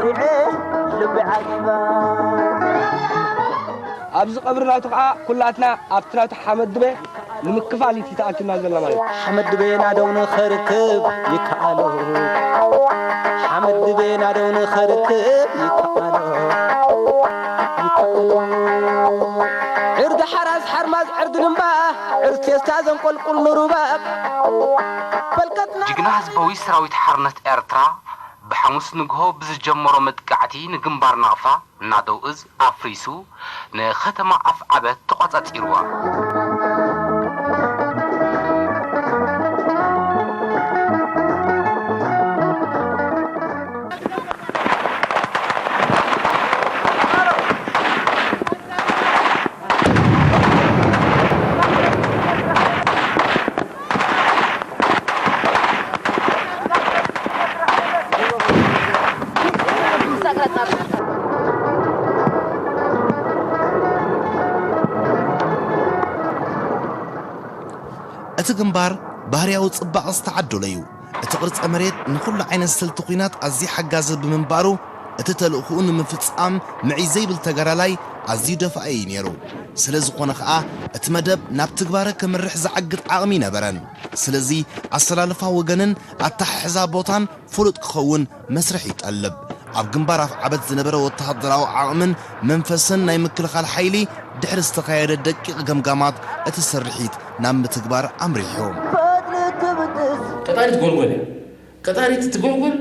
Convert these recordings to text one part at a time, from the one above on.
ልቢ ዓጊባ። ኣብዚ ቀብሪ ናቱ ከዓ ኩላትና ኣብቲ ናቱ ሓመድ ድበ ንምክፋል እዩ ተኣኪብና ዘለና ማለት እዩ። ሓመድ ድበ ናደው ንኸርክብ ይከኣሎ። ሓመድ ድበ ናደው ንኸርክብ ይከኣሎ። ይከኣሎ። ዕርዲ ሓራስ ሓርማዝ ዕርዲ ልምባ ዕርዲ ቴስታ ዘንቆልቁል ንሩባ በልቀትና ጅግና ህዝባዊ ሰራዊት ሓርነት ኤርትራ ብሓሙስ ንግሆ ብዝጀመሮ መጥቃዕቲ ንግንባር ናቕፋ ናደው እዝ ኣፍሪሱ ንከተማ ኣፍዓበት ተቖጻጺርዋ። እቲ ግንባር ባህርያዊ ጽባቐ ዝተዓደሎ እዩ። እቲ ቅርጸ መሬት ንኹሉ ዓይነት ስልቲ ኲናት ኣዝዩ ሓጋዚ ብምንባሩ፣ እቲ ተልእኾኡ ንምፍጻም ምዒ ዘይብል ተጋዳላይ ኣዝዩ ደፋኢ እዩ ነይሩ። ስለ ዝኾነ ኸኣ፣ እቲ መደብ ናብ ትግባረ ከምርሕ ዝዓግት ዓቕሚ ኣይነበረን። ስለዚ፣ ኣሰላልፋ ወገንን ኣተሓሕዛ ቦታን ፍሉጥ ክኸውን መስርሕ ይጠልብ። ኣብ ግንባር ኣፍዓበት ዝነበረ ወተሃደራዊ ዓቕምን መንፈስን ናይ ምክልኻል ሓይሊ ድሕሪ ዝተኻየደ ደቂቕ ገምጋማት እቲ ስርሒት ናብ ምትግባር ኣምሪሑ። ቀጣሪት ጎልጎል እያ። ቀጣሪት እቲ ጎልጎል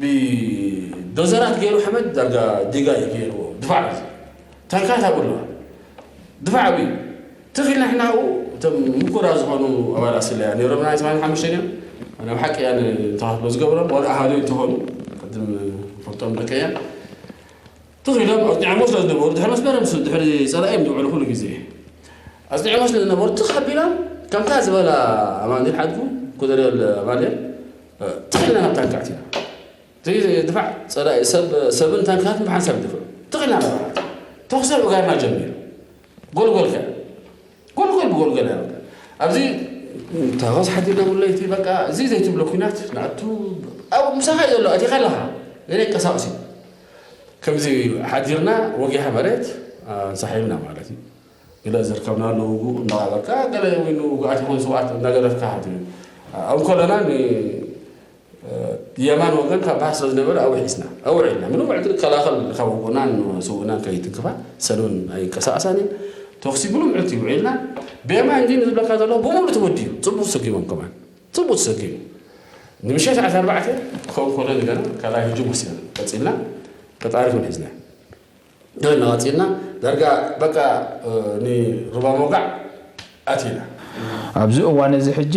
ብዶዘራት ገይሩ ሓመድ ዳርጋ ዲጋ እዩ ገይርዎ። ድፋዕ እዩ። ታንካት ኣብኡ ኣለዋ። ድፋዕ ኣብዩ። ትኽ ኢልና ንሕና ኣብኡ እቶም ምኩራት ዝኾኑ ኣባላት ስለያ ነይሮምና፣ ናይ ሰማንያ ሓሙሽተ እዮም። ናብ ሓቂ እያ ንተኻትሎ ዝገብሮም፣ ዋላ ኣሃዱ እንተኾኑ፣ ቅድም ፈልጦም ደቀ እያ። ትኽ ኢሎም ኣጽኒዖሞ ስለ ዝነበሩ፣ ድሕሪ መስመር ምስ-፣ ድሕሪ ጸላኢ እዮም ዝውዕሉ ኩሉ ግዜ። ኣጽኒዖሞ ስለ ዝነበሩ፣ ትኽ ኣቢሎም፣ ከምታ ዝበላ ኣማኑኤል ሓድጉ፣ ኮሎኔል ኣማኑኤል፣ ትኽ ኢልና ናብ ታንካ ኣቲና። እቲ ድፋዕ ጸላኢ ሰብ፣ ሰብን ታንክታትን ብሓንሳብ ይድፍዑ። ትኽ ኢልና ንብዓት። ተኹሲ ኣብ እጋርና ጀሚሩ። ጎልጎል ከ? ጎልጎል ብጎልጎል እያ በቃ። ኣብዚ ተኾስ ሓቲና ሙለይቲ በቃ፣ እዚ ዘይትብሎ ኲናት ንኣቱ፣ ኣብ ምሳኻ እዩ ዘሎ፣ ኣቲኻ ኣለኻ። ገለ ይንቀሳቐስ እዩ። ከምዚ ሓዲርና ወጊሓ መሬት፣ አ፣ እንሳሒብና ማለት እዩ። ገለ ዘርከብናሉ ውጉእ እንዳቐበርካ፣ ገለ እውን ውጉኣት ይኹን ስውኣት እናገደፍካ ትብል። ኣብ ከለና ን-፣ የማን ወገን ካብ ባሕር ስለ ዝነበረ ኣብኡ ሒዝና፣ ኣብኡ ውዒልና። ምንም ዕድል ከላኸል ካብ ውጉእናን ስውእናን ከይትንክፋ፣ ሰሉን ኣይንቀሳቐሳን እየን። ተኹሲ ብልምዑት እዩ ውዒልና። ብየማን ግን ዝብለካ ዘሎ ብምሉእ ተወዲኡ፣ ጽቡቕ ተሰኪሞም ከማን። ጽቡቕ ተሰኪሙ። ንምሸት ሰዓት ኣርባዕተ ክኸውን ከሎ እንደገና ካልኣይ ህጁም ወሲድና፣ ቀጺልና፣ ቀጣሪ እውን ሒዝና። ደው እናቐጺልና፣ ዳርጋ በቃ፣ እ፣ ንሩባ ምውጋዕ ኣቲና። ኣብዚ እዋን እዚ ሕጂ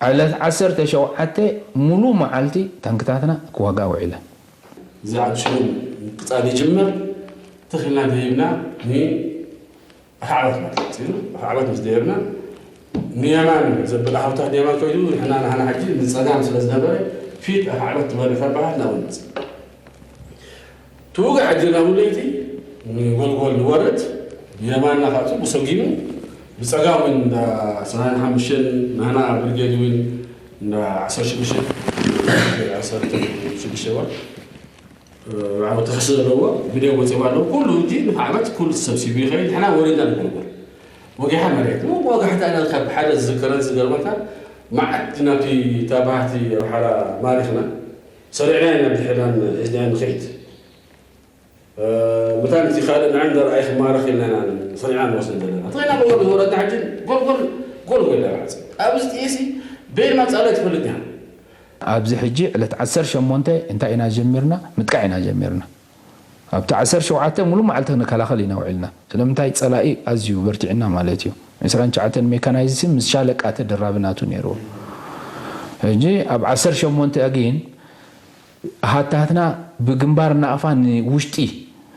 ዕለት ዓሰርተ ሸውዓተ ሙሉ መዓልቲ ታንክታትና ክዋግኣ ውዒለን። እዚ ዓዲ ሽሉም ምቅጻል ይጅምር፣ ትኽ ኢልና ደይብና ንኣፍዓበት ማለት እዩ። ኣፍዓበት ምስ ደየብና ንየማን ዘብል ኣሃውታት ንየማን ከይዱ፣ ንሕና፣ ንሕና ሕጂ ንጸጋም ስለ ዝነበረ፣ ፊት ኣፍዓበት ዝበለ ታባኻት ናብኡ ንመጽእ። ትውጋዕ ጅግና ሙለይቲ ንጎልጎል ንወርድ፣ ብየማንና ከዓ ጽቡቕ ሰጊሙ፣ ብጸጋም እውን እንዳ ሰማንያ ሓሙሽተን ናህና ብርጌድ እውን እንዳ ዓሰርተ ሽዱሽተ፣ ዓሰርተ ሽዱሽተ ወር፣ እ፣ ዓወት ተኸሲ ዘለዎ ቪድዮ ወጺኦም ኣለዉ። ኩሉ ሕጂ ንዓመት ኩሉ ተሰብሲቡ ይኸይድ። ንሕና ወሪድና ንጎልጎል። ወጊሓ መሬት። ወጋሕታ ኢና ካብ ሓደ ዝዝከረን ዝገርመካ፣ መዓት ናብቲ ታባህቲ ኣምሓራ ማሪኽና፣ ሰሪዕና ኢና ብድሕርናን ሒዝናዮ ንኸይድ። እ፣ መታን እቲ ካልእ ንዓይ እንዳ ረኣየ ክማረኽ ኢልና ኢና ሰሪዕና ንወስደን ዘለና። ተኸይና ጎልጎል ዝወረድና ሕጂ ጎልጎል፣ ጎልጎል ኢላ ባዕፂ። ኣብዚ ጥይሲ በይን ማጻሎ ትፈልጥ ኢኻ። ኣብዚ ሕጂ ዕለት ዓሰርተ ሸሞንተ እንታይ ኢና ጀሚርና? ምጥቃዕ ኢና ጀሚርና። ኣብቲ ዓሰርተ ሸውዓተ ሙሉ መዓልቲ ክንከላኸል ኢና ውዒልና። ስለምንታይ? ጸላኢ ኣዝዩ በርቲዕና ማለት እዩ። ዕስራን ትሽዓተን ሜካናይዝድ ምስ ሻለቃ ተደራቢ ናቱ ነይርዎ። ሕጂ ኣብ ዓሰርተ ሸሞንተ ግን ሃታትና ብግንባር ናቕፋ ንውሽጢ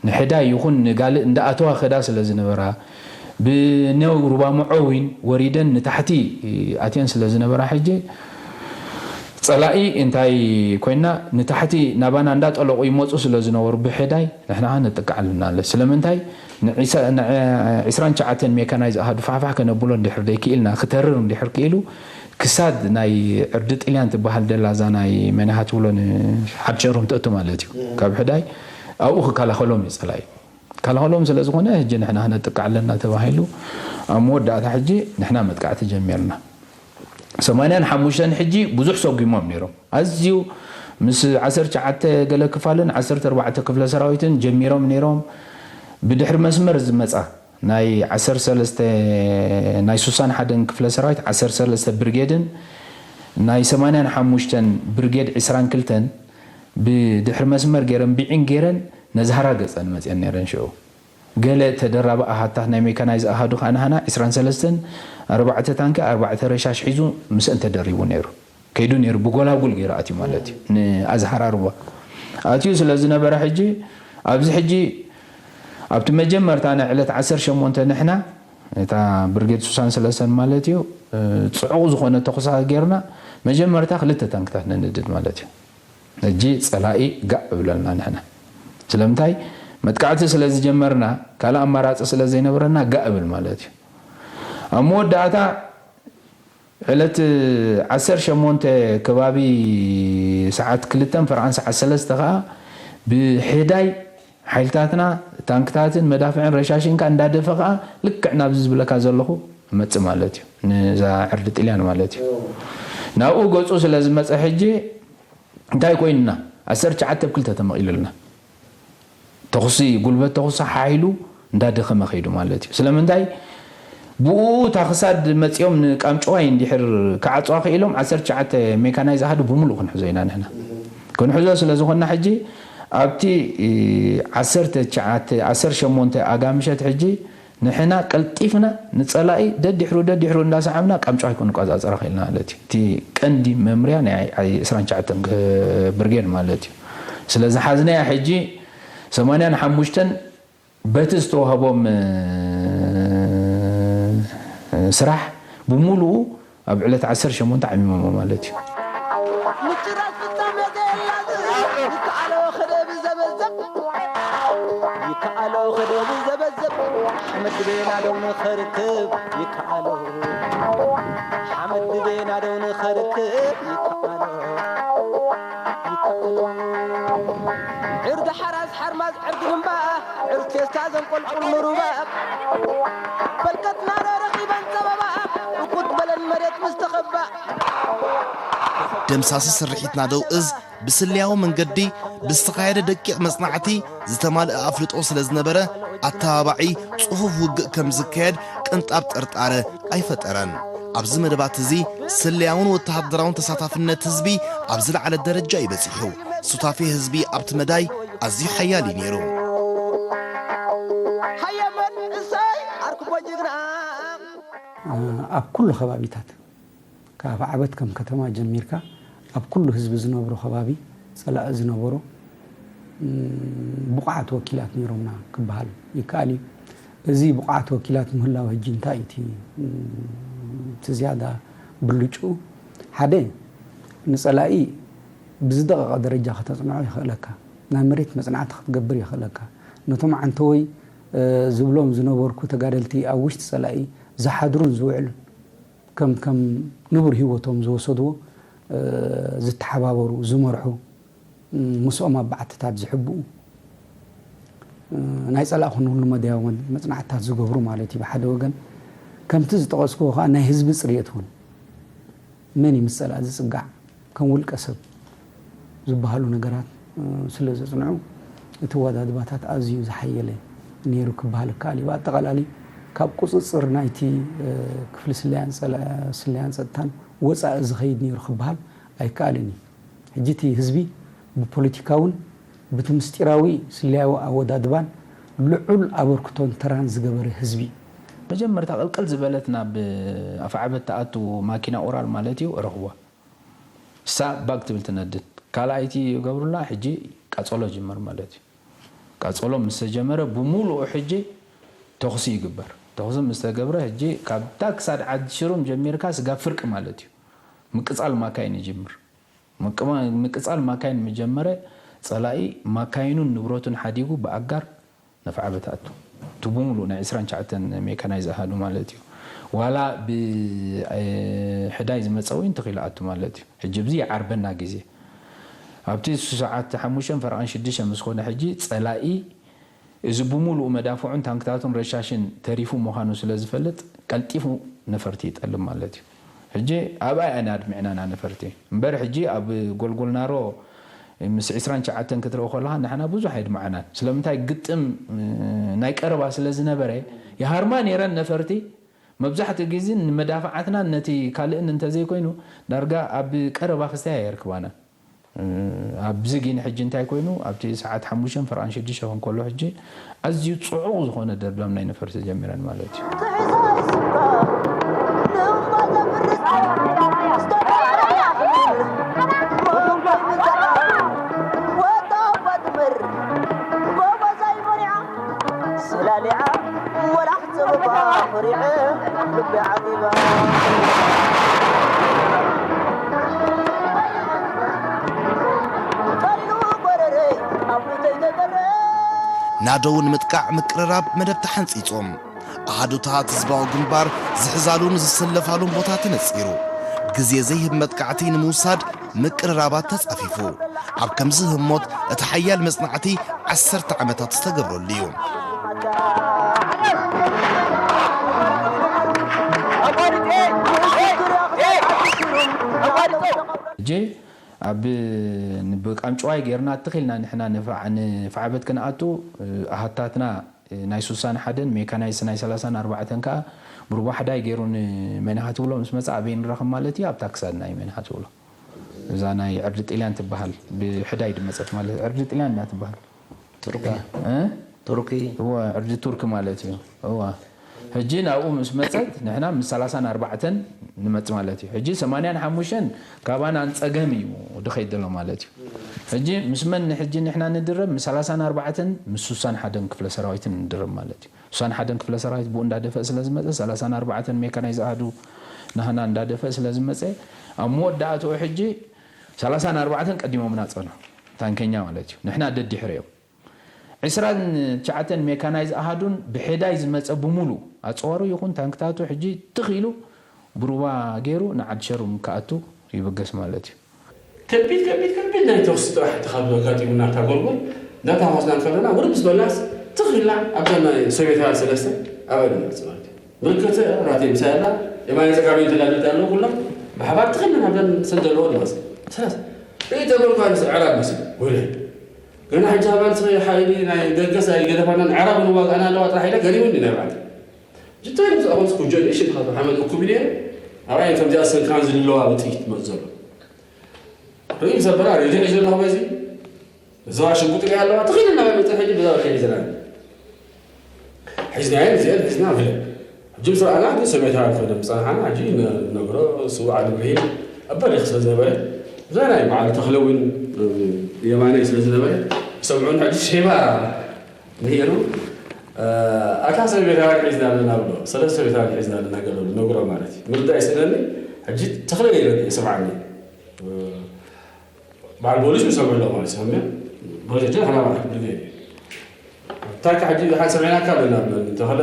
ንሕዳይ ይኹን ንጋልእ እንዳኣተዋ ከዳ ስለ ዝነበራ፣ ብነው ሩባ መዖዊን ወሪደን ንታሕቲ ኣትየን ስለ ዝነበራ፣ ሕጂ ጸላኢ እንታይ ኮይና፣ ንታሕቲ ናባና እንዳጠለቑ ይመጹ ስለ ዝነበሩ ብሕዳይ ንሕና ኸዓ ንጥቃዕ ኣለና። ስለምንታይ? ንዒሰ-፣ ንዐ-፣ ዕስራን ትሽዓተን ሜካናይዝ ኣሃዱ ፋሕፋሕ ከነብሎ እንድሕር ደይክኢልና፣ ክተርር እንድሕር ክኢሉ፣ ክሳድ ናይ ዕርዲ ጥልያን ትበሃል ደላ እዛ ናይ መን ኢኻ ትብሎ ንሓድሸሮም ትእቱ ማለት እዩ። ካብ ሕዳይ ኣብኡ ክከላኸሎም እዩ ጸላኢ። ክከላኸሎም ስለ ዝኾነ ሕጂ ንሕና ክነጥቅዕ ኣለና ተባሂሉ ኣብ መወዳእታ ሕጂ ንሕና መጥቃዕቲ ጀሚርና። ሰማንያን ሓሙሽተን ሕጂ ብዙሕ ሰጒሞም ነይሮም። ኣዝዩ ምስ ዓሰርተ ትሽዓተ ገለ ክፋልን ዓሰርተ ኣርባዕተ ክፍለ ሰራዊትን ጀሚሮም ነይሮም። ብድሕሪ መስመር ዝመጻ ናይ ዓሰርተ ሰለስተ ናይ ሱሳን ሓደን ክፍለ ሰራዊት ዓሰርተ ሰለስተ ብርጌድን ናይ ሰማንያን ሓሙሽተን ብርጌድ ዕስራን ክልተን ብድሕሪ መስመር ገይረን ብዒን ገይረን ነዚ ሃራ ገጸን መጽየን ነይረን ሽዑ። ገለ ተደራቢ ኣሃታት ናይ ሜካናይዝ ኣሃዱ ከኣ ንሃና ዕስራን ሰለስተን ኣርባዕተ ታንኪ ኣርባዕተ ረሻሽ ሒዙ ምስአን ተደሪቡ ነይሩ። ከይዱ ነይሩ ብጎላጉል ገይሩ ኣትዩ ማለት እዩ። ንኣዝሃራ ሩባ ኣትዩ ስለ ዝነበረ ሕጂ ኣብዚ ሕጂ ኣብቲ መጀመርታ ናይ ዕለት ዓሰርተ ሸሞንተ ንሕና እታ ብርጌድ ሱሳን ሰለስተን ማለት እዩ ጽዑቕ ዝኾነ ተኹሳ ጌርና መጀመርታ ክልተ ታንክታት ነንድድ ማለት እዩ። ሕጂ ጸላኢ ጋእ እብለልና ንሕና ስለምንታይ መጥቃዕቲ ስለ ዝጀመርና ካልእ ኣማራጺ ስለ ዘይነበረና ጋእ እብል ማለት እዩ። ኣብ መወዳእታ ዕለት ዓሰርተ ሸሞንተ ከባቢ ሰዓት ክልተን ፈርቓን ሰዓት ሰለስተ ከኣ ብሕዳይ ሓይልታትና ታንክታትን መዳፍዕን ረሻሽን ከኣ እንዳደፈ ከኣ ልክዕ ናብዚ ዝብለካ ዘለኹ መጽእ ማለት እዩ። ንዛ ዕርዲ ጥልያን ማለት እዩ። ናብኡ ገጹ ስለ ዝመጸ ሕጂ እንታይ ኮይንና? ዓሰርተ ትሽዓተ ብ ክልተ ተመቒሉልና። ተኹሲ ጉልበት ተኹሲ ሓይሉ እንዳደኸመ ከይዱ ማለት እዩ። ስለምንታይ? ብኡ እታ ክሳድ መጺኦም ንቃምጭዋይ እንድሕር ክዓጽዋ ክኢሎም ዓሰርተ ትሽዓተ ሜካናይዝ ኣሃዱ ብምሉእ ክንሕዞ ኢና ንሕና። ክንሕዞ ስለ ዝኾንና ሕጂ ኣብቲ ዓሰርተ ትሽዓተ ዓሰርተ ሸሞንተ ኣጋ ምሸት ሕጂ ንሕና ቀልጢፍና ንጸላኢ ደድሕሩ ደድሕሩ እንዳሰዓብና ቃምጭዋይ ክንቆጻጸራ ክኢልና ማለት እዩ። እቲ ቀንዲ መምርያ ናይ ዕስራን ትሽዓተን ብርጌድ ማለት እዩ። ስለ ዝሓዝናያ ሕጂ ሰማንያን ሓሙሽተን በቲ ዝተዋህቦም ስራሕ ብምሉኡ ኣብ ዕለት ዓሰርተ ሸሞንተ ዓሚሞሞ ማለት እዩ። ምጭራስ ፍጻሜ ዘየላዝብ ይከኣሎ ክደብ ዘበዘብ ይከኣሎ ክደብ ዘበዘብ ሓመድ ቤና ደው ንኸርክብ ይከኣሎ ሓመድ ቤና ደው ንኸርክብ ይከኣሎ ይከኣሎ ዕርዲ ሓራስ ሓርማዝ ዕርዲ ግንባ ዕርድ ፌስታ ዘንቆልቁል ንሩባ በልቀትና ዶ ረኺበን ጸበባ እኩት በለን መሬት ምስ ተኸባ። ደምሳሲ ስርሒት ናደው እዝ ብስልያዊ መንገዲ ብዝተኻየደ ደቂቕ መጽናዕቲ ዝተማልአ ኣፍልጦ ስለ ዝነበረ ኣተባባዒ ጽፉፍ ውግእ ከም ዝካየድ ቅንጣብ ጥርጣረ ኣይፈጠረን። ኣብዚ መደባት እዚ ስለያውን ወተሃደራውን ተሳታፍነት ህዝቢ ኣብ ዝለዓለ ደረጃ እዩ በጺሑ። ሱታፌ ህዝቢ ኣብቲ መዳይ ኣዝዩ ሓያል እዩ ነይሩ። ኣብ ኩሉ ከባቢታት ካብ ዓበት ከም ከተማ ጀሚርካ ኣብ ኩሉ ህዝቢ ዝነብሮ ከባቢ ጸላኢ ዝነበሮ ብቑዓት ወኪላት ነይሮምና ክበሃል ይከኣል እዩ። እዚ ብቑዓት ወኪላት ምህላው ሕጂ እንታይ እዩ እቲ ዝያዳ ብልጭኡ? ሓደ ንጸላኢ ብዝደቐቐ ደረጃ ከተጽንዖ የኽእለካ። ናይ መሬት መጽናዕቲ ክትገብር የኽእለካ። ነቶም ዓንተወይ ዝብሎም ዝነበርኩ ተጋደልቲ ኣብ ውሽጢ ጸላኢ ዝሓድሩን ዝውዕሉን ከም ከም ንቡር ህይወቶም ዝወሰድዎ ዝተሓባበሩ ዝመርሑ ምስኦም ኣብ በዓትታት ዝሕብኡ ናይ ጸላእ ክንህሉ መደያዊ መጽናዕትታት ዝገብሩ ማለት እዩ ብሓደ ወገን። ከምቲ ዝጠቐስክዎ ከኣ ናይ ህዝቢ ጽርየት እውን መን እዩ ምስ ጸላእ ዝጽጋዕ ከም ውልቀ ሰብ ዝበሃሉ ነገራት ስለ ዘጽንዑ እቲ ኣወዳድባታት ኣዝዩ ዝሓየለ ነይሩ ክበሃል ይከኣል እዩ። ብኣጠቓላሊ ካብ ቁጽጽር ናይቲ ክፍሊ ስለያን ጸጥታን ወጻኢ ዝኸይድ ነይሩ ክበሃል ኣይከኣልን እዩ። ሕጂ እቲ ህዝቢ ብፖለቲካውን ብቲ ምስጢራዊ ስለያዊ ኣወዳድባን ልዑል ኣበርክቶን ተራን ዝገበረ ህዝቢ እዩ። መጀመርታ ቅልቅል ዝበለት ናብ ኣፍዓበት ትኣቱ ማኪና ኦራል ማለት እዩ ረኽቧ። እሳ ባግ ትብል ትነድድ። ካልኣይቲ ይገብሩላ ሕጂ ቃጸሎ ይጅመር ማለት እዩ። ቃጸሎ ምስ ተጀመረ ብሙሉኡ ሕጂ ተኹሲ ይግበር። ተኹሲ ምስ ተገብረ ሕጂ ካብታ ክሳድ ዓዲ ሽሩም ጀሚርካ ስጋብ ፍርቂ ማለት እዩ ምቅጻል ማካይን ይጅምር። ምቅጻል ማካይን ምጀመረ ጸላኢ ማካይኑን ንብረቱን ሓዲጉ ብኣጋር ነፍዓበት ኣቱ። እቲ ብምሉእ ናይ ዕስራን ትሽዓተን ሜካናይዝ ኣሃዱ ማለት እዩ። ዋላ ብሕዳይ ዝመፀ እውን ተኽኢሉ ኣቱ ማለት እዩ። ሕጂ ብዚ ይዓርበና ግዜ ኣብቲ ሰዓት ሓሙሽተ ፈረቓን ሽዱሽተ ምስ ኮነ ሕጂ ፀላኢ እዚ ብምሉኡ መዳፍዑን ታንክታቱን ረሻሽን ተሪፉ ምዃኑ ስለ ዝፈልጥ ቀልጢፉ ነፈርቲ ይጠልም ማለት እዩ። ሕጂ ኣብኣ ኢና ኣድሚዕናና ነፈርቲ እምበር ሕጂ ኣብ ጎልጎልናሮ ምስ ዕስራን ትሽዓተን ክትርኢ ከለኻ ንሕና ብዙሕ ኣይድመዓናን። ስለምንታይ ግጥም ናይ ቀረባ ስለ ዝነበረ ይሃርማ ነይረን ነፈርቲ። መብዛሕትኡ ግዜ ንመዳፍዓትና ነቲ ካልእን እንተዘይኮይኑ ዳርጋ ኣብ ቀረባ ክስተያ የርክባና። ኣብዚ ግን ሕጂ እንታይ ኮይኑ ኣብቲ ሰዓት ሓሙሽተ ፈርቓን ሽዱሽተ ክንከሎ ሕጂ ኣዝዩ ጽዑቕ ዝኾነ ደብዳብ ናይ ነፈርቲ ጀሚረን ማለት እዩ። ናደው ንምጥቃዕ ምቅርራብ መደብ ተሓንጺጾም። ኣሃዱታት ህዝባዊ ግንባር ዝሕዛሉን ዝሰለፋሉን ቦታ ተነጺሩ። ግዜ ዘይህብ መጥቃዕቲ ንምውሳድ ምቅርራባት ተጻፊፉ። ኣብ ከምዚ ህሞት እቲ ሓያል መጽናዕቲ ዓሰርተ ዓመታት ዝተገብረሉ እዩ። ሕጂ ኣብ ብቃምጭዋይ ጌርና ትኽኢልና ንሕና ንፋዕ- ንፋዕበት ክንኣቱ ኣሃታትና ናይ ሱሳን ሓደን ሜካናይስ ናይ ሰላሳን ኣርባዕተን ከኣ ብሩባ ሕዳይ ገይሩ ንመን ኢኻ ትብሎ ምስ መጻ ኣበይ ንራኸብ ማለት እዩ ኣብታ ክሳድና እዩ መን ኢኻ ትብሎ እዛ ናይ ዕርዲ ጥልያን ትበሃል ብሕዳይ ድመጸት ማለት ዕርዲ ጥልያን እና ትበሃል ቱርኪ እ? ቱርኪ እወ ዕርዲ ቱርክ ማለት እዩ እወ ሕጂ ናብኡ ምስ መጸት ንሕና ምስ ሰላሳን ኣርባዕተን ንመጽ ማለት እዩ ሕጂ ሰማንያን ሓሙሽተን ካባና ንጸገም እዩ ድኸይድ ዘሎ ማለት እዩ ሕጂ ምስ መን ሕጂ ንሕና ንድረብ ምስ ሰላሳን ኣርባዕተን ምስ ሱሳን ሓደን ክፍለ ሰራዊትን ንድረብ ማለት እዩ ሱሳን ሓደን ክፍለ ሰራዊት ብኡ እንዳደፈእ ስለ ዝመጸ ሰላሳን ኣርባዕተን ሜካናይዝ ኣሃዱ ናህና እንዳደፈእ ስለ ዝመጸ ኣብ መወዳእትኡ ሕጂ ሰላሳን ኣርባዕተን ቀዲሞምና ጸንሑ ታንከኛ ማለት እዩ ንሕና ደድሕሪኦም ዕስራን ትሽዓተን ሜካናይዝ ኣሃዱን ብሕዳይ ዝመጸ ብምሉ ኣጸዋሩ ይኹን ታንክታቱ ሕጂ ትኽ ኢሉ ብሩባ ገይሩ ንዓዲ ሸሩም ክኣቱ ይብገስ ማለት እዩ። ከቢድ ከቢድ ከቢድ ናይ ተኹሲ ጥራሕ እቲ ካብ ኣጋጢሙና እታ ጎልጎል እንዳተሃወስና እንከለና ውርድ ምስ በልናስ ትኽ ኢልና ኣብተን ናይ ሶቬታውያን ሰለስተ ኣብኣ ኢና ንመጽእ ማለት እዩ። ምልክት ራቴ ምሳይ ኣላ የማነ ጸጋመይ ተጋደልቲ ኣለዉ ኩሎም ብሓባር ትኽ ኢልና ናብተን ሰብ ዘለወን ንመጽእ። ሰለስተ ርእይ ተመልኳ ንስ ዕራብ መስል ወለ ገና ሕጂ ኣባል ስለ ሓይሊ ናይ ደገስ ኣይገደፋናን ዕራብ ንዋጋእና ኣለዋ ጥራሕ ኢለ ገሪሙኒ ናይ ባዕዲ ጅታይ ምስ ኣቐምስ ኩጆ ንእሽት ካብ ሓመድ እኩብ ኢለ ኣብኣይ ከምዚኣ ስንካን ዝልለዋ ብጥይት ትመፅ ዘሎ ርኢ ዘበራ ሬድዮ ሒዘ ኣለኹ በዚ እዛ ሽጉጥ ሪኣ ኣለዋ ትኽእል እናበለ መፅእ ሕጂ ብዛ ወርሒ ሒዝና ሒዝናየን እዚአን ሒዝና ብለ ሕጂ ምስ ረኣና ግን ሰሜታውያን ኮይኖም ዝፀንሓና ሕጂ ነግሮ ስውእ ዓሊ ብርሂን ኣብ በሪኽ ስለ ዝነበረ እዛ ናይ በዓል ተኽለ እውን የማነይ ስለ ዝነበረ ሰምዑን ሕጂ ሼባ ነይሩ ኣታ ሰሜታውያን ሒዝና ኣለና ብሎ ሰለስተ ሰሜታውያን ሒዝና ኣለና ገሎ ነግሮ ማለት እዩ ምርዳእ ይስእነኒ ሕጂ ተኽለ ነይረ የስምዓኒ በዓል ፖሊስ ይሰምዑ ኣለዉ ማለት እዩ ሰምዕ ፖሊስ ሕጂ ሓና ማለት ብርጌድ ታካ ሕጂ ድሓን ሰሚዕናካ ኣለና ብለኒ ተኽለ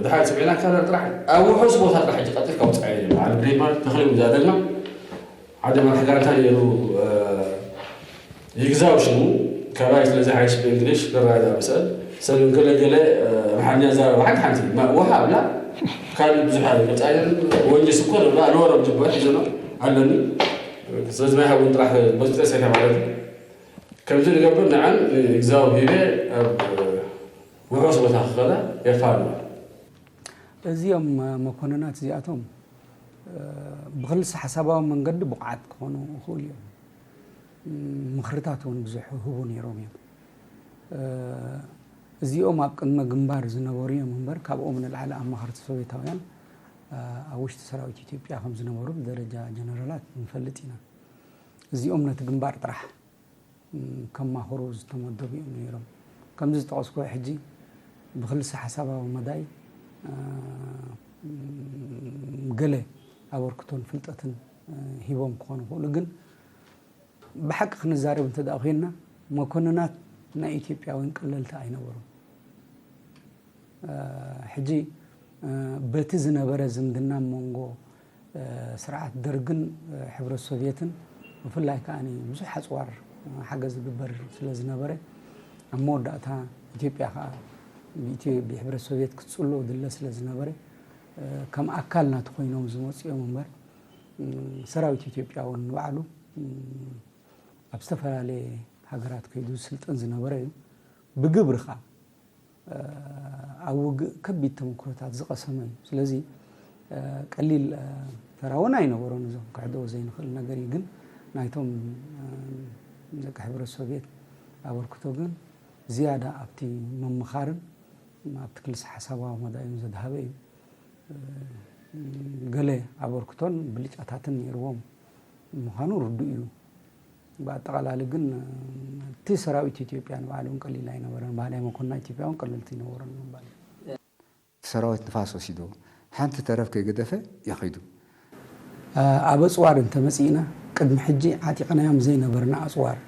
ድሓን ሰሚዕናካ ኣለና ጥራሕ ኣብ ውሑስ ቦታ ጥራሕ ሕጂ ቀጢልካ ውፃእ የለ በዓል ብሬድ ማለት ተኽለ እዩ ዝኣደልና ሓደ መራሕ ጋንታ ነይሩ ይግዛው ሽሙ ካባይ ስለዚ ሓይሽ ብእንግሊሽ ክረዳዳ ብስእል ሰብ ገለገለ ኣምሓርኛ ዛረባ ሓንቲ ሓንቲ ውሃ ኣብላ ካልእ ብዙሕ ኣይገልፃ ወንጂ ስኮር እብላ ኣልወረም ጅቦ ሒዘኖ ኣለኒ ስለዚ ማይ ሃቡን ጥራሕ በዝጠ ሰተ ማለት እዩ ከምዚ ንገብር ንዓን ንእግዚኣብሄር ኣብ ውሑስ ቦታ ክኸዳ የፋልዋ። እዚኦም መኮንናት እዚኣቶም ብክልሰ ሓሳባዊ መንገዲ ብቑዓት ክኾኑ ይኽእሉ እዮም። ምኽርታት እውን ብዙሕ ይህቡ ነይሮም እዮም። እዚኦም ኣብ ቅድመ ግንባር ዝነበሩ እዮም እምበር ካብኦም ንላዕሊ ኣማኸርቲ ሶቬታውያን ኣብ ውሽጢ ሰራዊት ኢትዮጵያ ከም ዝነበሩ ብደረጃ ጀነራላት ንፈልጥ ኢና። እዚኦም ነቲ ግንባር ጥራሕ ከማኽሩ ዝተመደቡ እዮም ነይሮም። ከምዚ ዝጠቐስኩ ሕጂ ብክልሰ ሓሳባዊ መዳይ ገለ ኣበርክቶን ፍልጠትን ሂቦም ክኾኑ ይኽእሉ፣ ግን ብሓቂ ክንዛረብ እንተ ደኣ ኮይንና መኮንናት ናይ ኢትዮጵያውያን ቀለልቲ ኣይነበሩን። ሕጂ በቲ ዝነበረ ዝምድና መንጎ ስርዓት ደርግን ሕብረት ሶቭየትን፣ ብፍላይ ከኣ ብዙሕ ኣጽዋር ሓገዝ ዝግበር ስለ ዝነበረ፣ ኣብ መወዳእታ ኢትዮጵያ ከኣ ብሕብረት ሶቭየት ክትጽሎ ድለ ስለ ዝነበረ፣ ከም ኣካል ናቲ ኮይኖም ዝመጹ እዮም እምበር፣ ሰራዊት ኢትዮጵያ እውን ንባዕሉ ኣብ ዝተፈላለየ ሃገራት ከይዱ ዝስልጥን ዝነበረ እዩ። ብግብሪ ከኣ ኣብ ውግእ ከቢድ ተመክሮታት ዝቐሰመ እዩ። ስለዚ ቀሊል ተራ እውን ኣይነበሮን። እዞም ክሕደኦ ዘይንኽእል ነገር እዩ። ግን ናይቶም ደቂ ሕብረት ሶቭየት ኣበርክቶ ግን ዝያዳ ኣብቲ ምምኻርን ኣብቲ ክልሰ ሓሳባዊ መዳይን ዘድሃበ እዩ። ገለ ኣበርክቶን ብልጫታትን ነይርዎም ምዃኑ ርዱእ እዩ። ብኣጠቓላሊ ግን እቲ ሰራዊት ኢትዮጵያ ንባዕሉ እውን ቀሊል ኣይነበረን። ባህላይ መኮንና ኢትዮጵያ እውን ቀለልቲ ኣይነበሮን ምባል እዩ። እቲ ሰራዊት ንፋስ ወሲድዎ፣ ሓንቲ ተረፍ ከይገደፈ እዩ ከይዱ። ኣብ ኣጽዋር እንተመጺእና፣ ቅድሚ ሕጂ ዓጢቕናዮም ዘይነበርና ኣጽዋር፣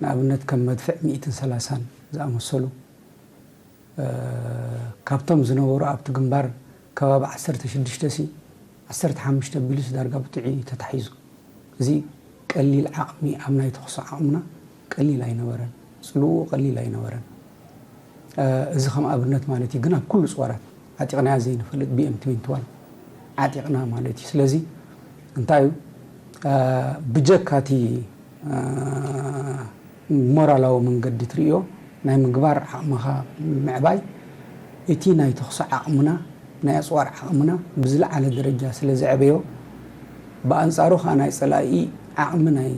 ንኣብነት ከም መድፍዕ ሚእትን ሰላሳን ዝኣመሰሉ፣ ካብቶም ዝነበሩ ኣብቲ ግንባር ከባቢ ዓሰርተ ሽዱሽተ ሲ ዓሰርተ ሓሙሽተ ኣቢሉስ ዳርጋ ብጥዑይ እዩ ተታሒዙ። እዚ ቀሊል ዓቕሚ ኣብ ናይ ተኹሲ ዓቕምና ቀሊል ኣይነበረን። ጽልውኡ ቀሊል ኣይነበረን። እዚ ከም ኣብነት ማለት እዩ። ግን ኣብ ኩሉ ጽዋራት ዓጢቕናያ ዘይንፈልጥ ቢ ኤም ትዌንቲ ዋን ዓጢቕና ማለት እዩ። ስለዚ እንታይ እዩ፣ ብጀካ እቲ ሞራላዊ መንገዲ ትርእዮ ናይ ምግባር ዓቕምኻ ምዕባይ፣ እቲ ናይ ተኹሲ ዓቕምና፣ ናይ ኣጽዋር ዓቕምና ብዝለዓለ ደረጃ ስለ ዘዕበዮ፣ ብኣንጻሩ ከኣ ናይ ጸላኢ ዓቕሚ ናይ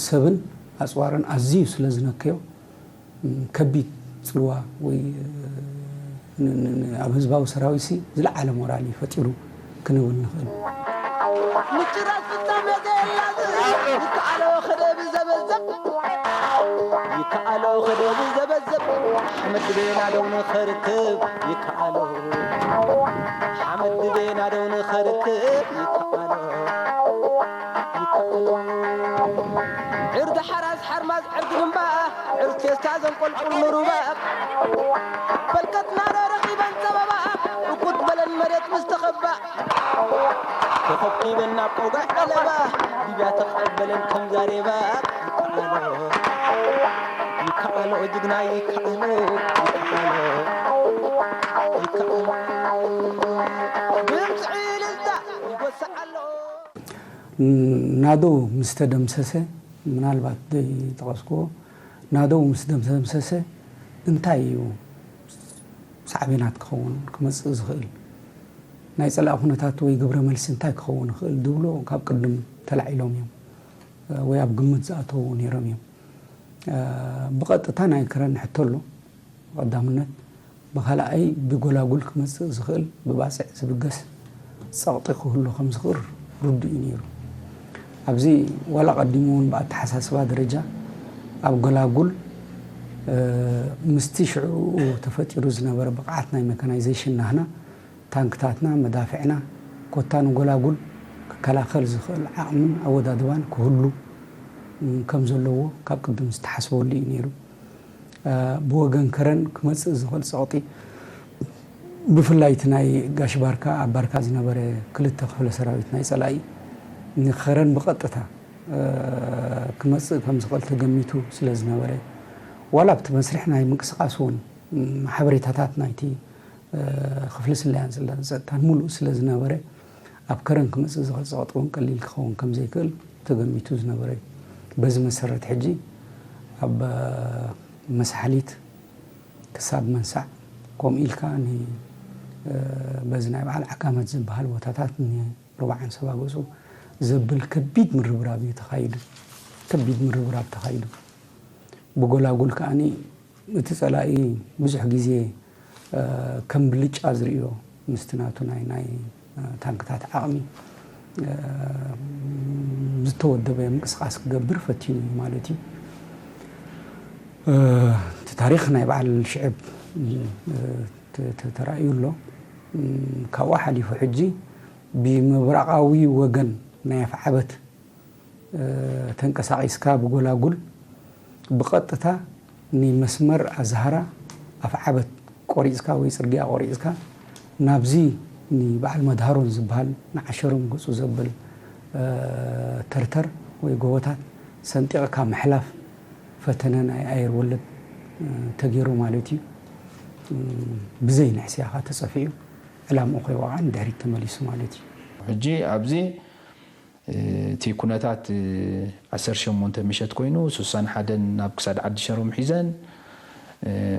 ሰብን ኣጽዋርን ኣዝዩ ስለ ዝነከዮ፣ ከቢድ ጽልዋ ወይ ን- ን- ን- ኣብ ህዝባዊ ሰራዊትሲ ዝለዓለ ሞራል እዩ ፈጢሩ ክንብል ንኽእል። ምጭራስ ፍጻሜ ዘየላዝብ ይከኣሎ ክደብ ዘበዘብ፣ ይከኣሎ ክደብ ዘበዘብ፣ ሓመድ ድቤና ደው ንኸርክብ ይከኣሎ፣ ሓመድ ድቤና ደው ንኸርክብ ይከኣሎ፣ ይከኣሎ። ዕርዲ ሓራስ ሓርማዝ ዕርዲ ግንባ፣ ዕርዲ ፌስታ ዘንቆልቁል ምሩባ፣ በልከትና ዶ ረኺበን ጸበባ፣ እኩት በለን መሬት ምስ ተኸባ፣ ተኸቢበን ናብ ቆጋሕ ጠለባ፣ ሊብያ ተቐበለን ከም ዛሬባ፣ ይከኣሎ፣ ይከኣሎ፣ ጅግና ይከኣሎ፣ ይከኣሎ፣ ይከኣሎ። ድምፂ ዕልልታ ይጎስዕ ኣሎ። ናደው ምስ ተደምሰሰ፣ ምናልባት ዘይጠቐስክዎ፣ ናደው ምስ ተደምሰሰ እንታይ እዩ ሳዕቤናት ክኸውን ክመጽእ ዝኽእል? ናይ ጸላኢ ኩነታት ወይ ግብረ መልሲ እንታይ ክኸውን ይኽእል ዝብሎ ካብ ቅድም ተላዒሎም እዮም፣ ወይ ኣብ ግምት ዝኣተዉ ነይሮም እዮም። ብቐጥታ ናይ ከረን ሕቶ ኣሎ። ቀዳምነት፣ ብኻልኣይ ብጎላጉል ክመጽእ ዝኽእል ብባጽዕ ዝብገስ ጸቕጢ ክህሉ ከም ዝኽእል ርዱእ እዩ ነይሩ። ኣብዚ ዋላ ቀዲሙ እውን ብኣተሓሳስባ ደረጃ ኣብ ጎላጉል፣ ምስቲ ሽዑ ተፈጢሩ ዝነበረ ብቕዓት ናይ መካናይዜሽን ናህና፣ ታንክታትና፣ መዳፍዕና፣ ኮታ ንጎላጉል ክከላኸል ዝኽእል ዓቕምን ኣወዳድባን ክህሉ ከም ዘለዎ ካብ ቅድም ዝተሓስበሉ እዩ ነይሩ። ብወገን ከረን ክመጽእ ዝኽእል ጸቕጢ፣ ብፍላይ እቲ ናይ ጋሽ ባርካ፣ ኣብ ባርካ ዝነበረ ክልተ ክፍለ ሰራዊት ናይ ጸላኢ ንኸረን ብቐጥታ ክመጽእ ከም ዝኽእል ተገሚቱ ስለ ዝነበረ፣ ዋላ ኣብቲ መስርሕ ናይ ምንቅስቓስ እውን ሓበሬታታት ናይቲ ክፍሊ ስለያን ስለያን ጸጥታን ምሉእ ስለ ዝነበረ፣ ኣብ ከረን ክመጽእ ዝኽእል ጸቕጢ እውን ቀሊል ክኸውን ከም ዘይክእል ተገሚቱ ዝነበረ እዩ። በዚ መሰረት ሕጂ ኣብ መሳሕሊት ክሳብ መንሳዕ፣ ከምኡ ኢልካ ን-፣ በዚ ናይ በዓል ዓጋመት ዝበሃል ቦታታት ንሩባ ዓንሰባ ገጹ ዘብል ከቢድ ምርብራብ እዩ ተኻይዱ። ከቢድ ምርብራብ ተኻይዱ። ብጎላጉል ከኣኒ እቲ ጸላኢ ብዙሕ ግዜ ከም ብልጫ ዝርእዮ፣ ምስቲ ናቱ ናይ፣ ናይ ታንክታት ዓቕሚ ዝተወደበ ምንቅስቓስ ክገብር ፈቲኑ እዩ ማለት እዩ። እቲ ታሪኽ ናይ በዓል ሽዕብ ተ-፣ ተ-፣ ተራእዩ ኣሎ። ካብኡ ሓሊፉ ሕጂ ብምብራቓዊ ወገን ናይ ኣፍዓበት ተንቀሳቒስካ ብጎላጉል ብቐጥታ ንመስመር ኣዝሃራ ኣፍዓበት ቆሪጽካ ወይ ጽርግያ ቆሪጽካ ናብዚ ንበዓል መድሃሮን ዝበሃል ንዓሸሮም ገጹ ዘብል ተርተር ወይ ጎቦታት ሰንጢቕካ ምሕላፍ ፈተነ ናይ ኣየር ወለድ ተገይሩ ማለት እዩ። ብዘይ ንሕስያ ኸኣ ተጸፊዑ ዕላምኡ ከይወቕዐ ንድሕሪት ተመሊሱ ማለት እዩ። ሕጂ ኣብዚ እቲ ኩነታት ዓሰርተ ሸሞንተ ምሸት ኮይኑ ስሳን ሓደን ናብ ክሳድ ዓዲ ሸሮም ሒዘን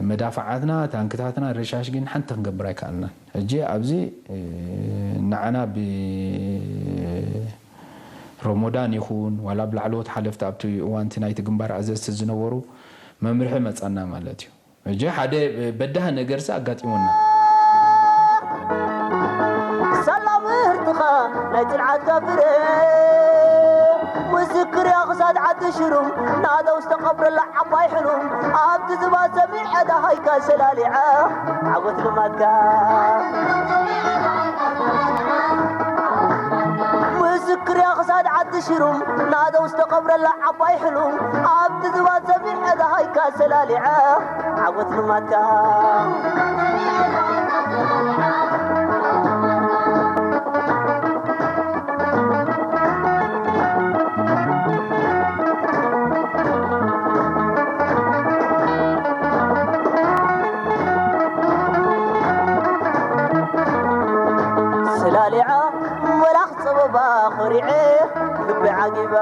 መዳፍዓትና ታንክታትና ረሻሽ ግን ሓንቲ ክንገብር ኣይከኣልናን። ሕጂ ኣብዚ ንዓና ብሮሞዳን ይኹን ዋላ ብላዕለዎት ሓለፍቲ ኣብቲ እዋንቲ ናይቲ ግንባር ኣዘዝቲ ዝነበሩ መምርሒ መጻና ማለት እዩ። ሕጂ ሓደ በዳህ ነገርሲ ኣጋጢሙና። ሳላ ምህርትኻ ናይ ጽንዓትካ ፍረ ምስክር እያ ክሳድ ዓዲ ሽሩም ናደው ዝተቐብረላ ዓባይ ሕሉም ኣብቲ ዝባን ሰሚዐ ደሃይካ ሰላሊዐ ዓወት ልማትካ ምስክር እያ ክሳድ ዓዲ ሽሩም ናደው ዝተቐብረላ ዓባይ ሕሉም ኣብቲ ዝባን ሰሚዐ ደሃይካ ሰላሊዐ ዓወት ልማትካ ሰላሊዓ መላኽ ጸበባ ኾሪዐ ልቢ ዓጊባ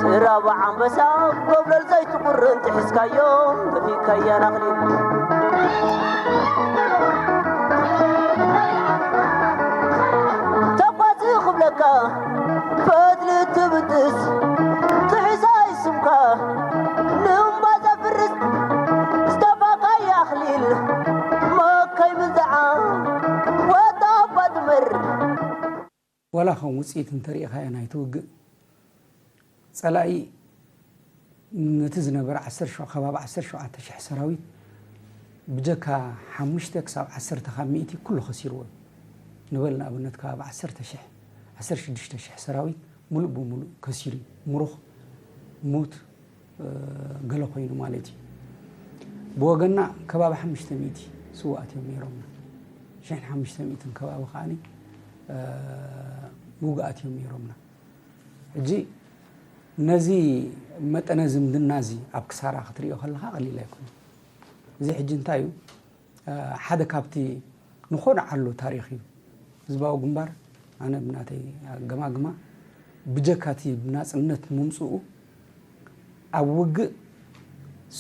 ስራባ ዓንበሳ ጎብለል ዘይትቁርን ትሕዝካዮ ደፊእካያ ናኽሊል ተጓዝ ክብለካ ፈትሊ ትብጥስ ትሕዛይ ስምካ ንእምባ ዘፍርስ ዝተፋካይ ኣኽሊል መከይ ምንዝዓ ወዳ ባድመር ዋላ ከም ውፅኢት እንተሪኢኻዮ ናይቲ ውግእ ፀላኢ ነቲ ዝነበረ ዓሰርተ ሸው- ከባቢ ዓሰርተ ሸውዓተ ሽሕ ሰራዊት ብጀካ ሓሙሽተ ክሳብ ዓሰርተ ካብ ሚእቲ ኩሉ ከሲርዎ እዩ። ንበል ንኣብነት ከባቢ ዓሰርተ ሽሕ ዓሰርተ ሽዱሽተ ሽሕ ሰራዊት ሙሉእ ብሙሉእ ከሲሩ እዩ። ምሩኽ ሙት ገለ ኮይኑ ማለት እዩ። ብወገንና ከባቢ ሓሙሽተ ሚእቲ ስውኣት እዮም ነይሮምና። ሽሕን ሓሙሽተ ሚእትን ከባቢ ከዓኒ ውግኣት እዮም ነይሮምና። ሕጂ ነዚ መጠነ ዝምድና እዚ ኣብ ክሳራ ክትሪኦ ከለኻ ቀሊል ኣይኮነን። እዚ ሕጂ እንታይ እዩ? ሓደ ካብቲ ንኾርዓሉ ታሪኽ እዩ። ህዝባዊ ግንባር ኣነ ብናተይ ኣገማግማ ብጀካ እቲ ብናጽነት ምምጽኡ ኣብ ውግእ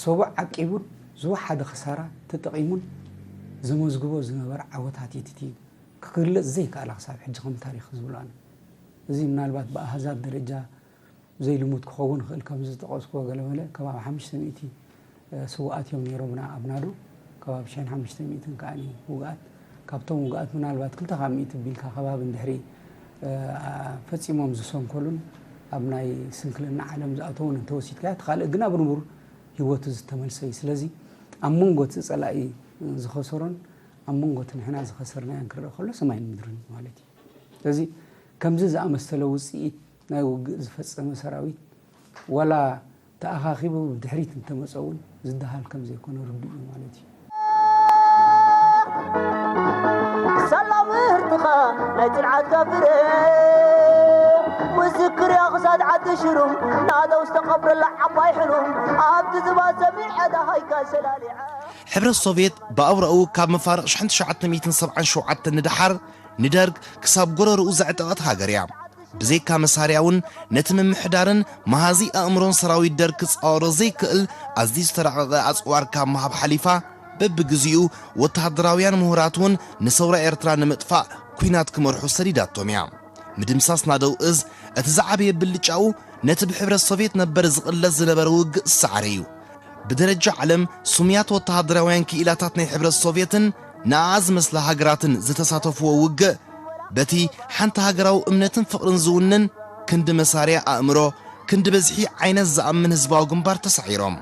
ሰቡእ ዓቂቡን ዝወሓደ ክሳራ ተጠቒሙን ዘመዝግቦ ዝነበረ ዓወታት እዩ። እቲ ክግለጽ ዘይከኣላ ክሳብ ሕጂ ከም ታሪኽ ዝብሎ ኣነ። እዚ ምናልባት ብኣሃዛት ደረጃ ዘይልሙድ ክኸውን ይኽእል፣ ከምዚ ዝጠቐስኩዎ ገለመለ ከባቢ ሓሙሽተ ሚእቲ ስውኣት እዮም ነይሮምና ኣብ ናዶ፣ ከባቢ ሽሕን ሓሙሽተ ሚእትን ከኣ ውግኣት። ካብቶም ውግኣት ምናልባት ክልተ ካብ ሚእቲ ቢልካ ከባቢ እንድሕሪ ፈጺሞም ዝሰንከሉን ኣብ ናይ ስንክልና ዓለም ዝኣተዉን እንተወሲድካዮ፣ እቲ ካልእ ግና ብንቡር ህይወቱ ዝተመልሰ እዩ። ስለዚ ኣብ መንጎ እቲ ጸላኢ ዝኸሰሮን ኣብ መንጎ እቲ ንሕና ዝኸሰርናዮን ክረኣ ከሎ ሰማይን ምድርን እዩ ማለት እዩ። ስለዚ ከምዚ ዝኣመሰለ ውጽኢት ናይ ውግእ ዝፈጸመ ሰራዊት ዋላ ተኣኻኺቡ ብድሕሪት እንተመጸ እውን ዝደሃል ከም ዘይኮነ ርዱእ እዩ ማለት እዩ። ሳላ ምህርትኻ ናይ ጽንዓትካ ፍረ ምስክር እያ ክሳድ ዓዲ ሽሩም ናደው ዝተቐብረላ ዓባይ ሕሉም ኣብቲ ዝባን ሰሚዐ ደሃይካ ሰላሊዐ ሕብረት ሶቭየት ብኣውራኡ ካብ መፋርቕ ሽሕን ትሽዓተ ሚእትን ሰብዓን ሸውዓተን ንደሓር ንደርግ ክሳብ ጎረርኡ ዘዕጠቐት ሃገር እያ። ብዘይካ መሳርያ እውን ነቲ ምምሕዳርን መሃዚ ኣእምሮን ሰራዊት ደርግ ክጻወሮ ዘይክእል ኣዝዩ ዝተራቐቐ ኣጽዋር ካብ ምሃብ ሓሊፋ በብግዜኡ ወተሃደራውያን ምሁራት እውን ንሰውራ ኤርትራ ንምጥፋእ ኲናት ክመርሑ ሰዲዳቶም እያ። ምድምሳስ ናደው እዝ እቲ ዝዓበየ ብልጫኡ ነቲ ብሕብረት ሶቭየት ነበር ዝቕለስ ዝነበረ ውግእ ዝሰዓረ እዩ። ብደረጃ ዓለም ስሙያት ወተሃደራውያን ክኢላታት ናይ ሕብረት ሶቭየትን ንኣኣ ዝመስላ ሃገራትን ዝተሳተፍዎ ውግእ በቲ ሓንቲ ሃገራዊ እምነትን ፍቕርን ዝውንን ክንዲ መሳርያ ኣእምሮ ክንዲ በዝሒ ዓይነት ዝኣምን ህዝባዊ ግንባር ተሳዒሮም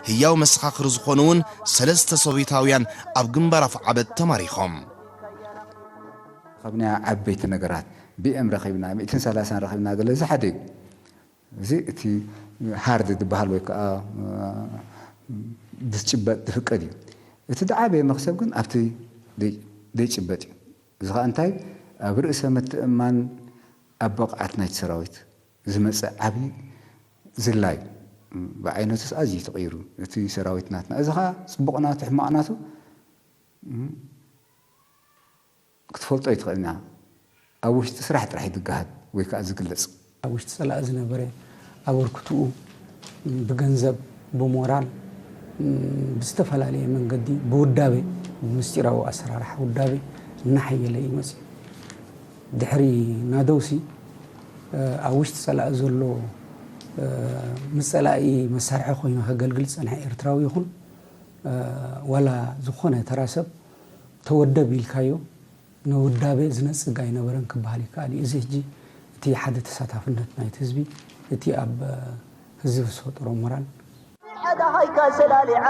ህያው መሰኻኽር ዝኾኑ እውን ሰለስተ ሶቪታውያን ኣብ ግንባር ኣፍዓበት ተማሪኾም። ካብ ናይ ዓበይቲ ነገራት ቢኤም ረኺብና ሚእትን ሰላሳን ረኺብና ገለ እዚ ሓደ እዩ። እዚ እቲ ሃርድ ዝበሃል ወይ ከዓ ዝጭበጥ ዝፍቀድ እዩ። እቲ ዝዓበየ መኽሰብ ግን ኣብቲ ደይ-፣ ዘይጭበጥ እዩ። እዚ ኸኣ እንታይ? ኣብ ርእሰ ምትእምማን ኣብ ብቕዓት ናይቲ ሰራዊት ዝመጽእ ዓቢ ዝላይ እዩ። ብዓይነቱስ ኣዝዩ ተቐይሩ እቲ ሰራዊት ናትና። እዚ ኸኣ ጽቡቕ ናቱ ሕማቕ ናቱ ክትፈልጦ ኣይትኽእልን ኢኻ። ኣብ ውሽጢ ስራሕ ጥራሕ እዩ ዝገሃድ ወይ ከኣ ዝግለጽ። ኣብ ውሽጢ ጸላኢ ዝነበረ ኣበርክትኡ ብገንዘብ፣ ብሞራል፣ ብዝተፈላለየ መንገዲ፣ ብውዳቤ፣ ብምስጢራዊ ኣሰራርሓ ውዳቤ እናሓየለ እዩ መጺኡ። ድሕሪ ናደውሲ ኣብ ውሽጢ ጸላኢ ዘሎ ምስ ጸላኢ መሳርሒ ኮይኑ ከገልግል ዝጸንሐ ኤርትራዊ ይኹን ዋላ ዝኾነ ተራ ሰብ ተወደብ ኢልካዮ ንውዳቤ ዝነጽግ ኣይነበረን ክበሃል ይከኣል እዩ። እዚ ሕጂ እቲ ሓደ ተሳታፍነት ናይቲ ህዝቢ፣ እቲ ኣብ ህዝቢ ዝፈጠሮ ሞራል። ሓዳሃይካ ሰላሊዓ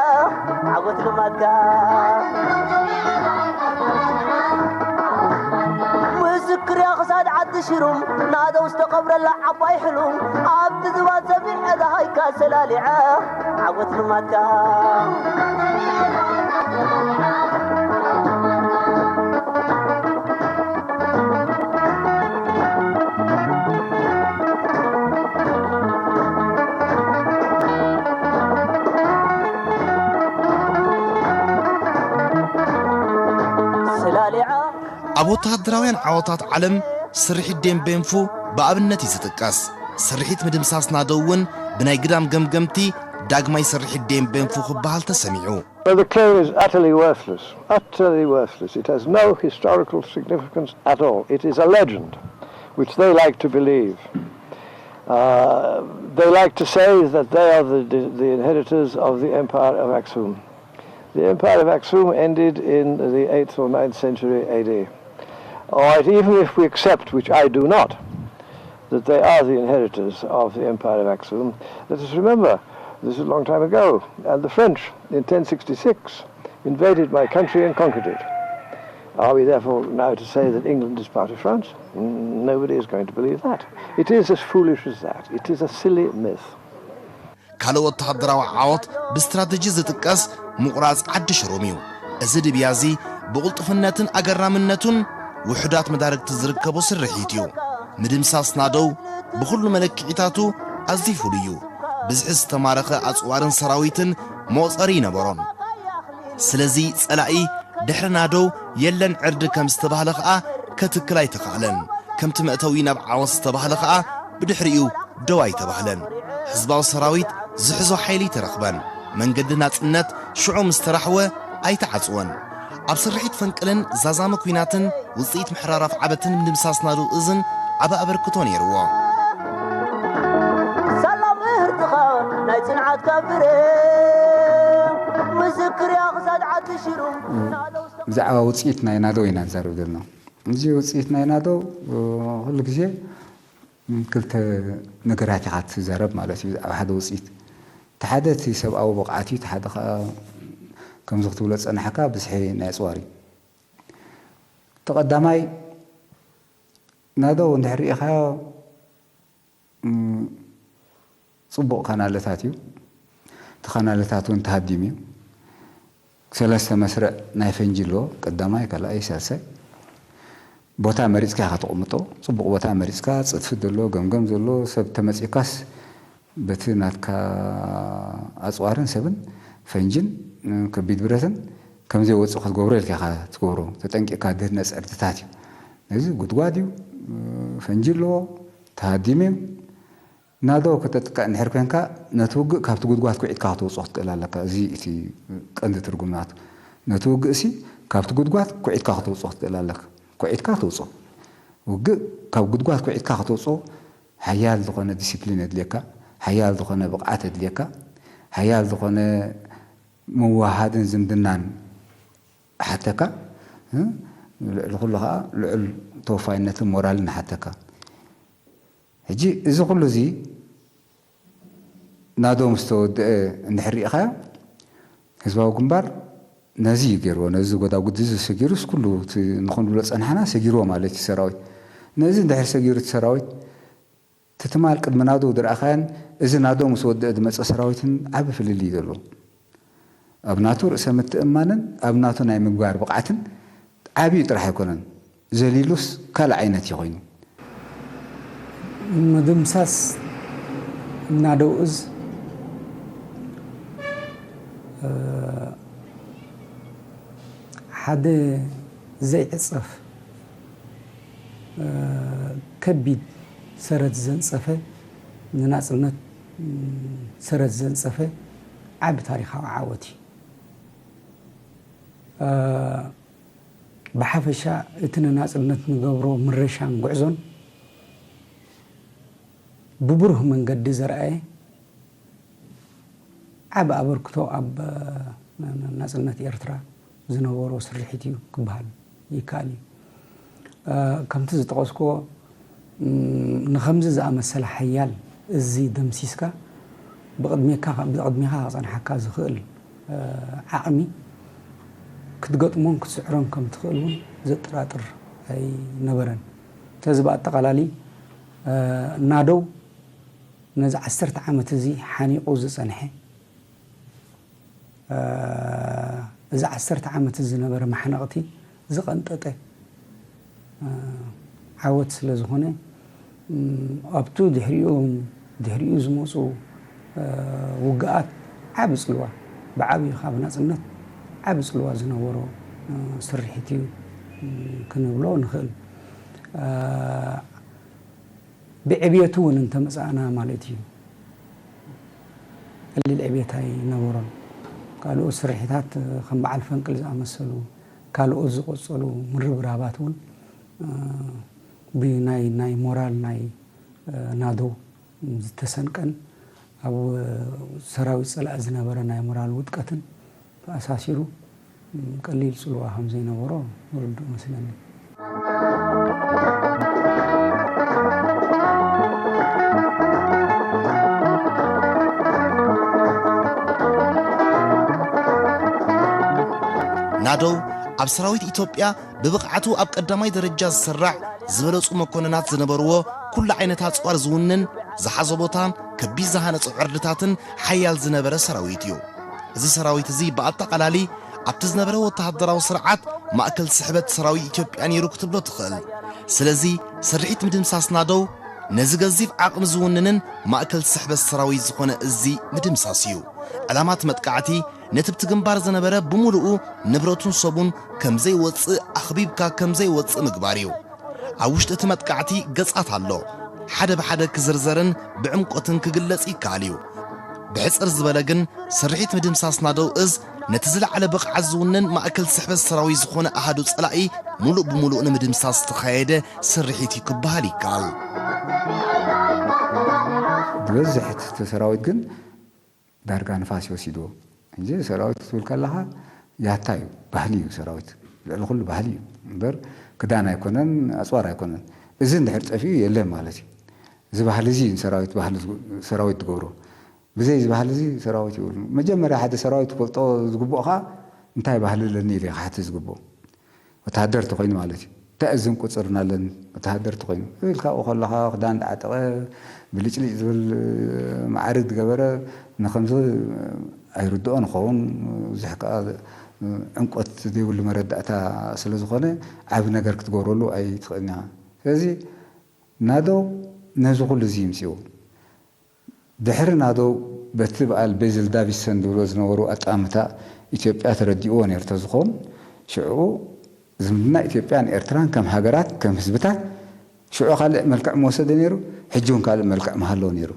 ዓወት ልማድካ። ምስክር እያ ክሳድ ዓዲ ሽሩም ናደው ዝተቐብረላ ዓባይ ሕሉም ኣብቲ ዝባን ሰፊሕ ሓዳሃይካ ሰላሊዓ ዓወት ልማድካ። ሰላሊዓ ኣብ ወተሃደራውያን ዓወታት ዓለም ስርሒት ዴምቤንፉ ብኣብነት እዩ ዝጥቀስ። ስርሒት ምድምሳስ ናደው እውን ብናይ ግዳም ገምገምቲ ዳግማይ ስርሒት ዴምቤንፉ ክበሃል ተሰሚዑ። But the claim is utterly worthless, utterly worthless. It has no historical significance at all. It is a legend, which they like to believe. Uh, they like to say that they are the, the, the inheritors of the Empire of Aksum. The Empire of Aksum ended in the eighth or ninth century A D. All right, even if we accept, which I do not, that they are the inheritors of the Empire of Aksum, let us remember, this is a long time ago, and the French in ten sixty-six invaded my country and conquered it. Are we therefore now to say that England is part of France? N-, nobody is going to believe that. It is as foolish as that. It is a silly myth. ካልእ ወተሃደራዊ ዓወት ብስትራተጂ ዝጥቀስ ምቑራጽ ዓዲ ሽሩም እዩ። እዚ ድብያ እዚ ብቕልጡፍነትን ኣገራምነቱን ውሑዳት መዳርግቲ ዝርከቦ ስርሒት እዩ። ምድምሳስ ናደው ብኹሉ መለክዒታቱ ኣዝዩ ፍሉይ እዩ። ብዝሒ ዝተማረኸ ኣጽዋርን ሰራዊትን መቑጸሪ ይነበሮን። ስለዚ ጸላኢ ድሕሪ ናደው የለን ዕርዲ ከም ዝተባህለ ኸኣ ከትክል ኣይተኻእለን። ከምቲ መእተዊ ናብ ዓወት ዝተባህለ ኸኣ ብድሕሪኡ ደው ኣይተባህለን። ህዝባዊ ሰራዊት ዝሕዞ ሓይሊ ኣይተረኽበን። መንገዲ ናጽነት ሽዑ ምስ ተራሕወ ኣይተዓጽወን። ኣብ ስርሒት ፈንቅልን ዛዛሚ ኲናትን ውጽኢት ምሕራር ኣፍዓበትን ምድምሳስ ናደው እዝን ዓቢ ኣበርክቶ ነይርዎ። ሳላ ምህርትኻ ናይ ጽንዓትካ ፍረ ምስክር እያ ክሳድ ዓዲ ሽሩም። ብዛዕባ ውጽኢት ናይ ናደው ኢና ንዛረብ ዘለና። እዚ ውጽኢት ናይ ናደው ኩሉ ግዜ ክልተ ነገራት ኢኻ ትዛረብ ማለት እዩ። ብዛዕባ ሓደ ውጽኢት፣ እቲ ሓደ እቲ ሰብኣዊ ብቕዓት እዩ፣ እቲ ሓደ ኸኣ ከምዚ ክትብሎ ዝጸናሕካ ብዝሒ ናይ ኣጽዋር እዩ። እቲ ቀዳማይ ናደው እንድሕር ርኢኻዮ፣ እም፣ ጽቡቕ ካናለታት እዩ። እቲ ካናለታት እውን ተሃዲሙ እዩ። ሰለስተ መስርዕ ናይ ፈንጂ ኣለዎ፣ ቀዳማይ፣ ካልኣይ፣ ሳልሳይ። ቦታ መሪጽካ ኢኻ ተቕምጦ። ጽቡቕ ቦታ መሪጽካ፣ ጽድፊ ዘሎ፣ ገምገም ዘሎ፣ ሰብ ተመጺእካስ በቲ ናትካ ኣጽዋርን ሰብን ፈንጅን ከቢድ ብረትን ከም ዘይወጽእ ክትገብሮ ኢልካ ኢኻ ትገብሮ። ተጠንቂቕካ ድህነጽ ዕርድታት እዩ። ነዚ ጉድጓድ እዩ፣ ፈንጂ ኣለዎ፣ ተሃዲሙ እዩ። ናዶ ከተጥቅዕ እንድሕር ኮንካ ነቲ ውግእ ካብቲ ጉድጓድ ኩዒትካ ከተውጽኦ ክትክእል ኣለካ። እዚ እቲ ቀንዲ ትርጉም ናቱ። ነቲ ውግእ ሲ ካብቲ ጉድጓድ ኩዒትካ ከተውጽኦ ክትክእል ኣለካ። ኩዒትካ ተውጽኦ። ውግእ ካብ ጉድጓድ ኩዒትካ ከተውጽኦ ሓያል ዝኾነ ዲሲፕሊን የድልየካ፣ ሓያል ዝኾነ ብቕዓት የድልየካ፣ ሓያል ዝኾነ ምውህሃድን ዝምድናን ሓተካ። እ? ልዕሊ ኩሉ ኸዓ ልዑል ተወፋይነትን ሞራልን ሓተካ። ሕጂ እዚ ኩሉ እዚ ናዶ ምስ ተወድአ እንድሕር ርኢኻዮ፣ ህዝባዊ ግንባር ነዚ እዩ ገይርዎ። ነዚ ጎዳጉዲ እዚ ሰጊሩስ ኩሉ እቲ ንኽንብሎ ጸናሕና ሰጊርዎ ማለት እዩ ሰራዊት። ነዚ እንድሕር ሰጊሩ እቲ ሰራዊት፣ እቲ ትማል ቅድሚ ናዶ ዝረኣኻዮን እዚ ናዶ ምስ ወድአ ዝመጸ ሰራዊትን ዓቢ ፍልልይ እዩ ዘለዎ። ኣብ ናቱ ርእሰ ምትእምማንን ኣብ ናቱ ናይ ምግባር ብቕዓትን ዓብዩ ጥራሕ ኣይኮነን፣ ዘሊሉስ ካልእ ዓይነት እዩ ኮይኑ። ምድምሳስ ናደው እዝ ሓደ ዘይዕጸፍ ከቢድ ሰረት ዘንጸፈ፣ ንናጽነት ሰረት ዘንጸፈ ዓቢ ታሪኻዊ ዓወት እዩ። ብሓፈሻ እቲ ንናጽነት ንገብሮ ምረሻን ጉዕዞን ብብሩህ መንገዲ ዘርኣየ ዓቢ ኣበርክቶ ኣብ ናጽነት ኤርትራ ዝነበሮ ስርሒት እዩ ክበሃል ይከኣል እዩ። ከምቲ ዝጠቐስክዎ ንኸምዚ ዝኣመሰለ ሓያል እዚ ደምሲስካ ብቕድሜካ ብቕድሜኻ ክጸንሓካ ዝኽእል ዓቕሚ ክትገጥሞን ክትስዕሮን ከም ትኽእል እውን ዘጠራጥር ኣይነበረን። ስለዚ ብኣጠቓላሊ ናደው ነዚ ዓሰርተ ዓመት እዚ ሓኒቑ ዝጸንሐ እዚ ዓሰርተ ዓመት ዝነበረ ማሕነቕቲ ዝቐንጠጠ ዓወት ስለ ዝኾነ ኣብቱ ድሕሪኡ ድሕሪኡ ዝመፁ ውግኣት ዓቢ ፅልዋ ብዓብዩ ካብ ናፅነት ዓቢ ፅልዋ ዝነበሮ ስርሒት እዩ ክንብሎ ንኽእል። ብዕብየቱ እውን እንተመፃእና ማለት እዩ ቀሊል ዕብየት ኣይነበሮን። ካልኦት ስርሒታት ከም በዓል ፈንቅል ዝኣመሰሉ ካልኦት ዝቐጸሉ ምርብራባት እውን ብናይ ናይ ሞራል ናይ ናደው ዝተሰንቀን ኣብ ሰራዊት ጸላኢ ዝነበረ ናይ ሞራል ውድቀትን ተኣሳሲሩ ቀሊል ጽልዋ ከም ዘይነበሮ ርዱእ መስለኒ። ናደው ኣብ ሰራዊት ኢትዮጵያ ብብቕዓቱ ኣብ ቀዳማይ ደረጃ ዝስራዕ፣ ዝበለጹ መኮንናት ዝነበርዎ፣ ኩሉ ዓይነት ኣጽዋር ዝውንን፣ ዝሓዞ ቦታን ከቢድ ዝሃነጾ ዕርድታትን ሓያል ዝነበረ ሰራዊት እዩ። እዚ ሰራዊት እዚ ብኣጠቓላሊ ኣብቲ ዝነበረ ወተሃደራዊ ስርዓት ማእከል ስሕበት ሰራዊት ኢትዮጵያ ነይሩ ክትብሎ ትኽእል። ስለዚ ስርሒት ምድምሳስ ናደው ነዚ ገዚፍ ዓቕሚ ዝውንንን ማእከል ስሕበት ሰራዊት ዝኾነ እዚ ምድምሳስ እዩ። ዕላማ እቲ መጥቃዕቲ ነቲ ብቲ ግንባር ዝነበረ ብምሉኡ ንብረቱን ሰቡን ከም ዘይወጽእ ኣኽቢብካ ከም ዘይወጽእ ምግባር እዩ። ኣብ ውሽጢ እቲ መጥቃዕቲ ገጻት ኣሎ። ሓደ ብሓደ ክዝርዘርን ብዕምቆትን ክግለጽ ይከኣል እዩ። ብሕጽር ዝበለ ግን ስርሒት ምድምሳስ ናደው እዝ ነቲ ዝለዓለ ብቕዓት ዝውንን ማእከል ስሕበት ሰራዊት ዝኾነ ኣሃዱ ጸላኢ ሙሉእ ብሙሉእ ንምድምሳስ ዝተኻየደ ስርሒት እዩ ክበሃል ይከኣል። ዝበዝሕ እቲ ሰራዊት ግን ዳርጋ ንፋስ ይወሲድዎ። እንጂ ሰራዊት ክትብል ከለኻ ያታ እዩ፣ ባህሊ እዩ ሰራዊት። ልዕሊ ኩሉ ባህሊ እዩ እምበር ክዳን ኣይኮነን፣ ኣፅዋር ኣይኮነን። እዚ እንድሕር ጠፊኡ የለን ማለት እዩ። እዚ ባህሊ እዚ እዩ ንሰራዊት ባህሊ ዝግ- ሰራዊት ትገብሮ። ብዘይ እዚ ባህሊ እዚ ሰራዊት ይብሉ። መጀመርያ ሓደ ሰራዊት ክፈልጦ ዝግብኦ ከዓ እንታይ ባህሊ ኣለኒ ኢሉ እዩ ክሓትት ዝግብኦ። ወተሃደር ተኮይኑ ማለት እዩ። እንታይ እዝን ቁፅርን ኣለኒ ወተሃደር ተኮይኑ ኢልካ ኣብኡ ከለካ ክዳን ዳዓጠቀ ብልጭልጭ ዝብል መዓርግ ዝገበረ ንከምዚ ኣይርድኦን ይኸውን። ብዙሕ ከዓ ዕምቆት ዘይብሉ መረዳእታ ስለዝኮነ ዓቢ ነገር ክትገብረሉ ኣይትኽእልን ኢኻ። ስለዚ ናደው ነዚ ኩሉ እዚ ይምፅዎ። ድሕሪ ናደው በቲ በዓል ቤዝል ዳቪድሰን ዝብሎ ዝነበሩ ኣጣምታ ኢትዮጵያ ተረዲእዎ ነይሩ ተዝኸውን ሽዑ ዝምድና ኢትዮጵያን ኤርትራን ከም ሃገራት ከም ህዝብታት ሽዑ ካልእ መልክዕ ምወሰደ ነይሩ፣ ሕጂ እውን ካልእ መልክዕ ምሃለዎ ነይሩ።